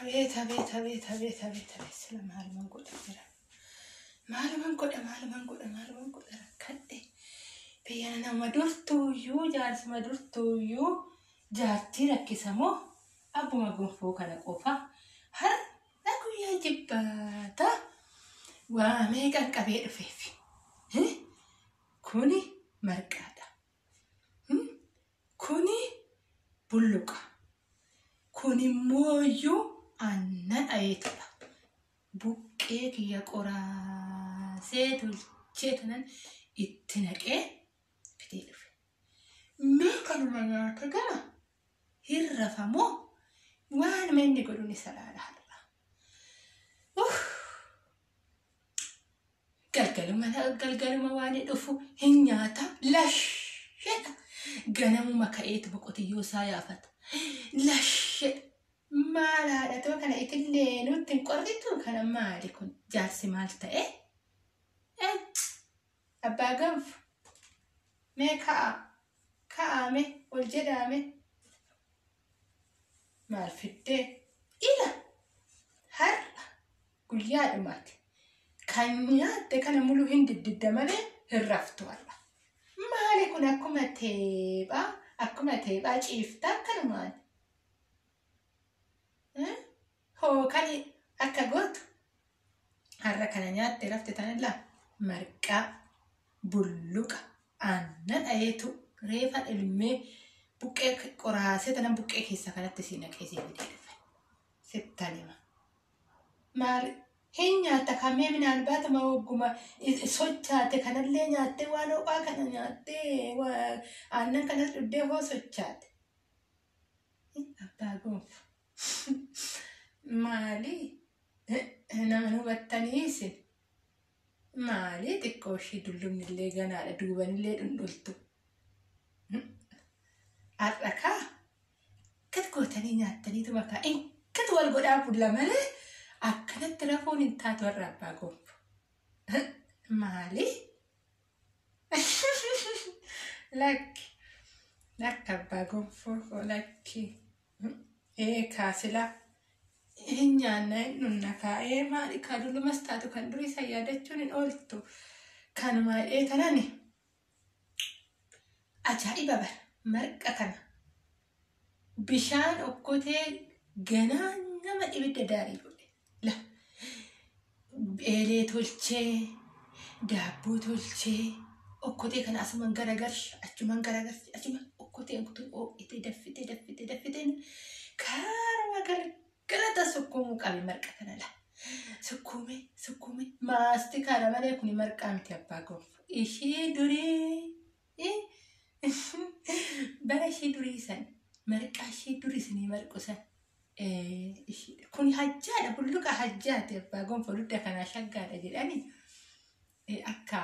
Abeet abeet abeet abeet abeet abeet sila maaluman godha jira. Maaluman godha maaluman godha maaluman godha rakkadhe. Biyya nama durtuuyyuu jaarsuma durtuuyyuu jaartii rakkisa moo abbuma gonfoo kana qofa har'a guyyaa jibbaata waa meeqan qabee dhufeef. Kuni marqaadha. Kuni bulluqa. Kun immooyyuu aannan ayeetudha. Buqqee kiyya qoraasee tolchee tanan itti naqee fidee dhufe. Mee kanuma nyaata gama hin rafamoo waan inni godhu ni salaala har'a. Galgaluma galgaluma waan dhufu hin nyaata lash jedha. Ganamuma ka'eetu boqotiyyoo isaa yaafata. Lash jedha. Maal haadhatoo kana itillee nutti hin qorritu kana maali kun jaarsi maal ta'e? Abbaa gaanfu mee ka'a ka'ame ol jedhame maal fiddee ila har'a guyyaa dhumaati. Kan nyaatte kana muluu hin diddidda malee hin raftu har'a. Maali kun akkuma teephaa ciiftaa akkanumaan. Hoo kan akka gootu har'a kana nyaatte rafte tanallaa marqaa bulluqa aannan ayeetu reefa ilmee buqqee qoraasee tanan buqqee keessa kanatti sii naqee sii fidee dhufe. Sittan hima. Maal hin nyaatta kamee minaan baatama hogguma sochaate kanallee nyaattee waan ho'aa kana nyaattee aannan kanas dhuddee hoo sochaate. Abbaa gonfa. Maali? Nama hubattanii isin? Maali xiqqoo ishii dullumnillee ganaadha duubanillee dhundhultu. Har'a kaa akkat gootanii nyaattaniitu makaa inkat wal godhaa bulla malee akkanatti rafuun hin taatu har'a abbaa gonfa. Maali? Lakki lakki abbaa gonfoo lakki. Ee kaasilaa hin nyaanna hin dhunna kaa'ee maali kaa dullumas taatu kan durii san yaadachuun hin ooltu. Kanuma ee tanani ajaa'iba bara marqa kana bishaan okkotee ganaa nama ibidda daarii godhe. La eelee tolchee daabboo tolchee okkotee kana asumaan garagalcha achumaan garagalcha achumaan okkoteen kun ho'itee daffitee daffitee daffitee karuma galgalata sukkuumuu qabe marqa kana la. Sukkuumee sukkuumee maastikaadha malee kuni marqaa miti abbaa gonfa. Ishii durii bara ishii durii san marqaa ishii durii isinii marqu san. Kuni hajjaadha bulluqa hajjaati abbaa gonfa dugda kanaa shaggaadha jedhani akka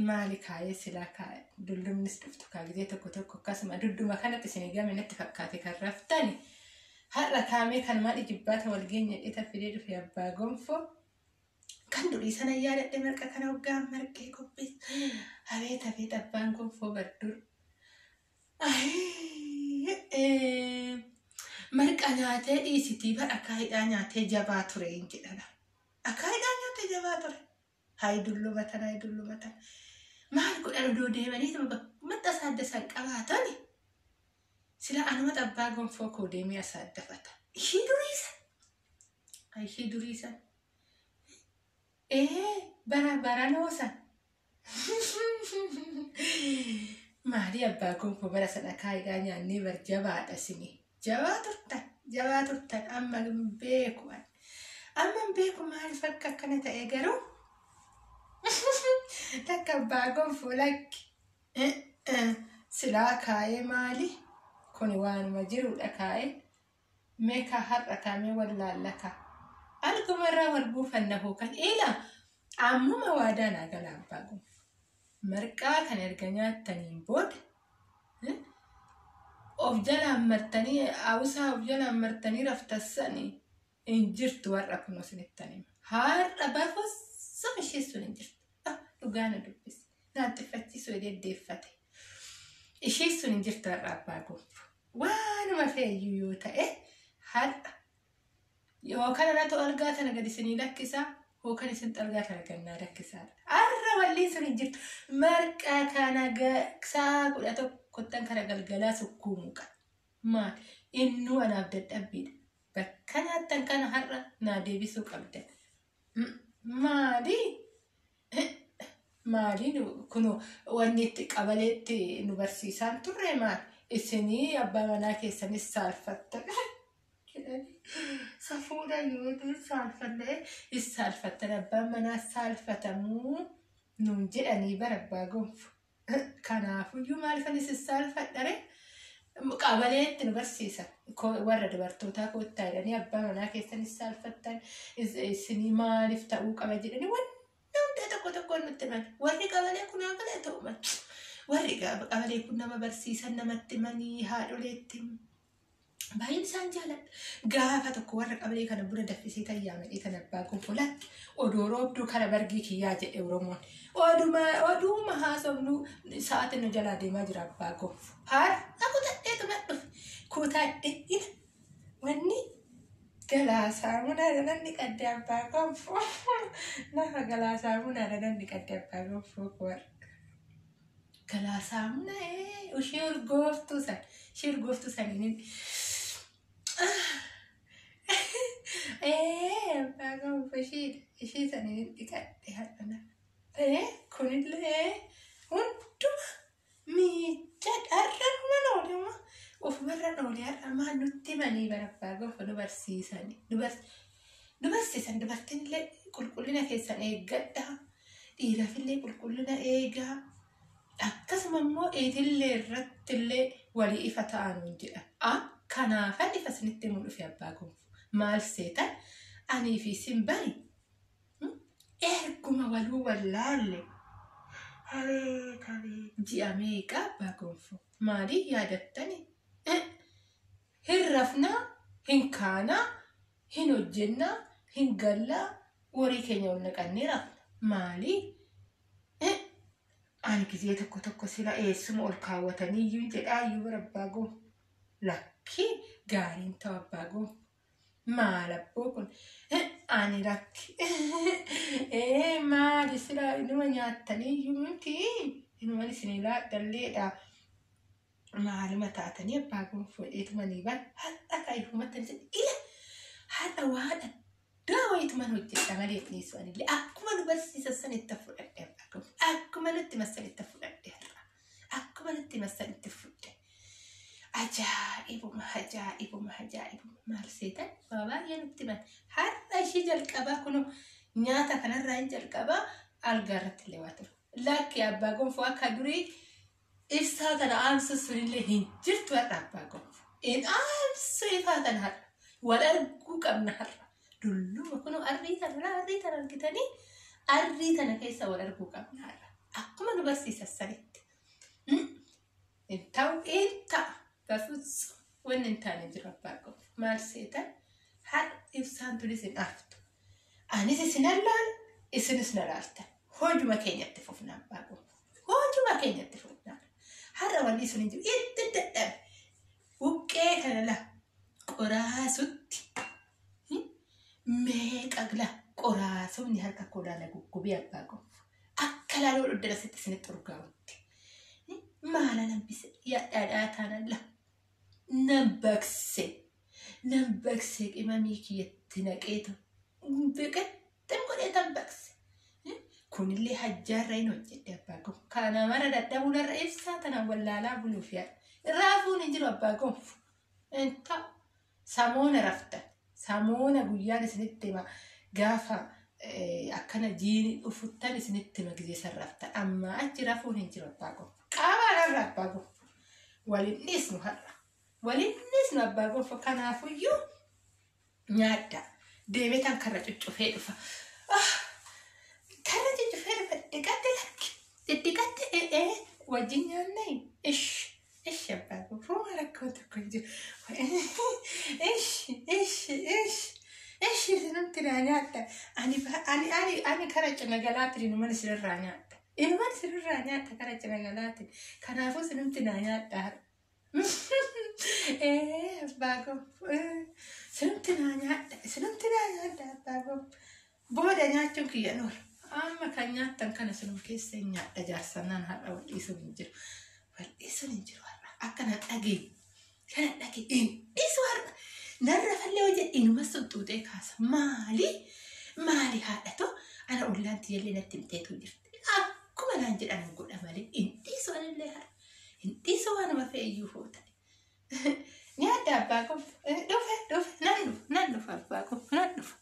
maali kaayee silaa kaa'e dullumnis dhuftu kaa gizee tokko tokko akkasuma dudduma kanatti isin game natti fakkaate kan raftani har'a kaamee kan maal ijibbaata wal geenye dhita fidee dhufe abbaa gonfoo kan durii sana yaadadhe marqa kana hoggaa marqee qopheesse abeet abeet abbaan gonfoo bardur marqa nyaatee dhiisitii bar akaayiidhaa nyaatee jabaa ture hin jedhana. Akaayiidhaa nyaatee jabaa ture. Hayi dullumatan hayi dullumatan. Maal godhan odoo deemanii maxxa saadda san qabaatani. Sila anuma abbaa gonfoo koo deemee asaaddafata. Ishii durii san. Ishii durii san. Ee bara baranoo san. Maali abbaa gonfoo bara sana akaayiidhaa nyaannee bar jabaadha sini. Jabaa turtan jabaa turtan amma hin beeku. Amma hin beeku maaliif akka akkana ta'e garuu takka abbaa gonfoo lakki. Silaa kaayee maali? Kuni waanuma jirudha kaayee. Mee kaa har'a kaamee wallaallaka. Argumarraa wal buufanna hookan ila ammuma waadaa naa gala abbaa gonfoo. Marqaa kan erga nyaattaniin booda of jalaan martanii hawusaa of jalaan martanii raftassanii hin jirtu warra kun isinittan hima. Har'a baafosuma ishee sun hin jirtu. Dhugaa na dubbise. Naan xiffachiisuu deddeeffate. Ishee sun hin jirtu har'a abbaa gonfoo. Waanuma feeyyuu yoo ta'e har'a yookaan anatu algaa tana gadi isinii lakkisaa yookaan isin algaa tana gannaa lakkisaa. Har'a walli sun hin jirtu. Marqaa kana saa 11 kana galgalaa sukkuumuu qaba. Maal innuu anaaf dadhabbiidha. Bakka nyaattan kana har'a naa deebisuu qabdan. Maali? Maali kun wanni itti qabaleetti nu barsiisaan turre maal? Isinii abbaa manaa keessanis saalfattan. Safuudha yoo ta'u saalfannee saalfattan abbaan manaa saalfatamuu nuun jedhanii bara abbaa gonfu. Kanaafuyyuu maaliifan isin saalfadhare? Qabaleetti nu barsiisan. Warra dubartootaa koottaa jedhanii abbaa manaa keessanis saalfattan isinii maaliif ta'uu qaba jedhanii wanna hunda tokko tokkoon nutti himan. Warri qabalee kun haa ta'u malee. Warri qabalee kun nama barsiisan namatti himanii haadholeetti baay'een isaan jaaladha. Gaafa tokko warra qabalee kana buna danfisee tayyaamedhee tan abbaa gonfoo lakki odoo roobduu kana bargii kiyyaa jedhe Oromoon. Oduuma haasofnu sa'aatiin nu jalaa deemaa jira abbaa gonfoo. Har'a kutadheetu na dhufe. Kutadhe ila wanni galaa saamunaa namni qadde abbaa gonfoo. Lafa galaa saamunaa namni qadde abbaa gonfoo warra. Galaa saamunaa ishee urgooftuu san ishee urgooftuu saniin abbaa gonfoo ishee saniin dhiqadhe hadhana. Kunillee hunduma miichaa har'a mana oolema ofumarra oole har'a maal nutti himanii bara abbaa gonfoo nu barsiisani. Nu barsiisan dubartiin illee qulqullina keessan eeggadhaa. Dhiiraafillee qulqullina eegaa. Akkasuma immoo itillee irratti illee walii ifa ta'an jedha. Kanaafan ifa isinitti himuu dhufe abbaa gonfoo. Maal seetan anii fi isin bari erguma waluu wallaalle ji'a meeqa abbaa gonfoo maaliif yaadattani? Hin rafnaa, hin kaanaa, hin hojjennaa, hin gallaa, horii keenya ol naqannee rafna. Maali? Ani gizee tokko tokko sila eessuma ol kaawwatanii iyyuu jedhaa iyyuu bara abbaa gonfoo. Lakki gaariin ta'u abbaa gonfoo. Maal abboo kun? Ani lakki. Maali sila inuma nyaattanii iyyuu miti? Inuma isinii laadhalleedha. Maaluma taatanii abbaa gonfoo dheetumanii bara har'a kaayifumatti ila har'a waan addaa wayituman hojjedha malee dhiisu anillee akkuma nu barsiisan sanitti fudhadhe abbaa gonfoo. Akkuma nutti massanitti fudhadhe har'a. Akkuma nutti massanitti fudhadhe. Ajaa'ibuma ajaa'ibuma ajaa'ibuma maal seetan waa baay'ee nutti himan. Har'a ishee jalqabaa kun nyaata kanarraa hin jalqabaa algaa irratti illee waa ture. Lakki abbaa gonfoo akka durii ibsaa tana aamsu sunillee hin jirtu har'a abbaa gonfoo. Hin aamsu ifaa tana har'a. Wal arguu qabna har'a. Dulluma kun arrii tana arrii tana argitanii arrii tana keessa wal arguu qabna har'a. Akkuma nu barsiisan sanitti. Hin ta'u hin ta'a. Bafuutsu wanni hin taane jiru abbaa gonfoo. Maal seetan har'a ibsaan tunis hin aftu. Anis isin allaalu isinis na laaltan. Hojuma keenyatti fufna abbaa gonfoo. Hojuma keenyatti fufna. Har'a wanni sun hin jiru itti dadhabe. Buqqee kana la qoraasutti meeqa la qoraasumni harka koo laala guggubee abbaa gonfoo. Akka laaloo dhoddala sitti isinitti urgaa'utti. Maala nan bise dhadhaa taana la nan baqse nan baqse qimamii kiyyatti naqeetu biqiltuu godhee tan baqse. Kunillee hajjaarra hin hojjedhe abbaa gonfoo. Kana mara dadhabuun irra ibsaa tana wallaalaa buluuf yaada. Raafuun hin jiru abbaa gonfoo. Hin ta'u. Samoona raftan. Samoona guyyaan isinitti hima gaafa akkana jiini dhufuttan isinitti hima gizee san raftan. Amma achi rafuun hin jiru abbaa gonfoo. Qaamaan har'a abbaa gonfoo. Waliin dhiisnu har'a. Waliin dhiisnu abbaa gonfoo. Kanaafuyyuu nyaadha. Deemee tan karra cuccufee dhufa. Karra cuccufee dhufa. Dhiqatte lakki. Dhidhiqatte wajjin nyaannee. Ish. Ish abbaa gonfoo rakkoo tokko hin jiru. Ish ish ish. Ish isinumti naa nyaadha. Ani ani ani ani kara cina galaatiin inuman isinirraa nyaadha. Inuman isinirraa nyaadha kara cina galaatiin. Kanaafuu isinumti naa nyaadha. Abbaa koo sinumti naa nyaadha, sinumti naa nyaadha abbaa koo. Booda nyaachuun kiyya noora. Amma kan nyaattan kana sinum keessa hin nyaadha jaarsannaan har'a wal dhiisuun hin jiru. Wal dhiisuun hin jiru har'a. Akka nan dhageenye. Kana dhageenye hin dhiisu har'a. Narra fallee hojii inuma xuxuuxee kaasa. Maali? Maali haadhatoo? Ana ollaan tiyyallee natti himteetu jirti. Akkuma naan jedhan godha malee hin dhiisu anillee har'a. Hin dhiisu waanuma fe'iyyuu hoo ta'e. Nyaadha abbaa koo. Dhufe dhufe nan dhufa nan dhufa abbaa koo nan dhufa.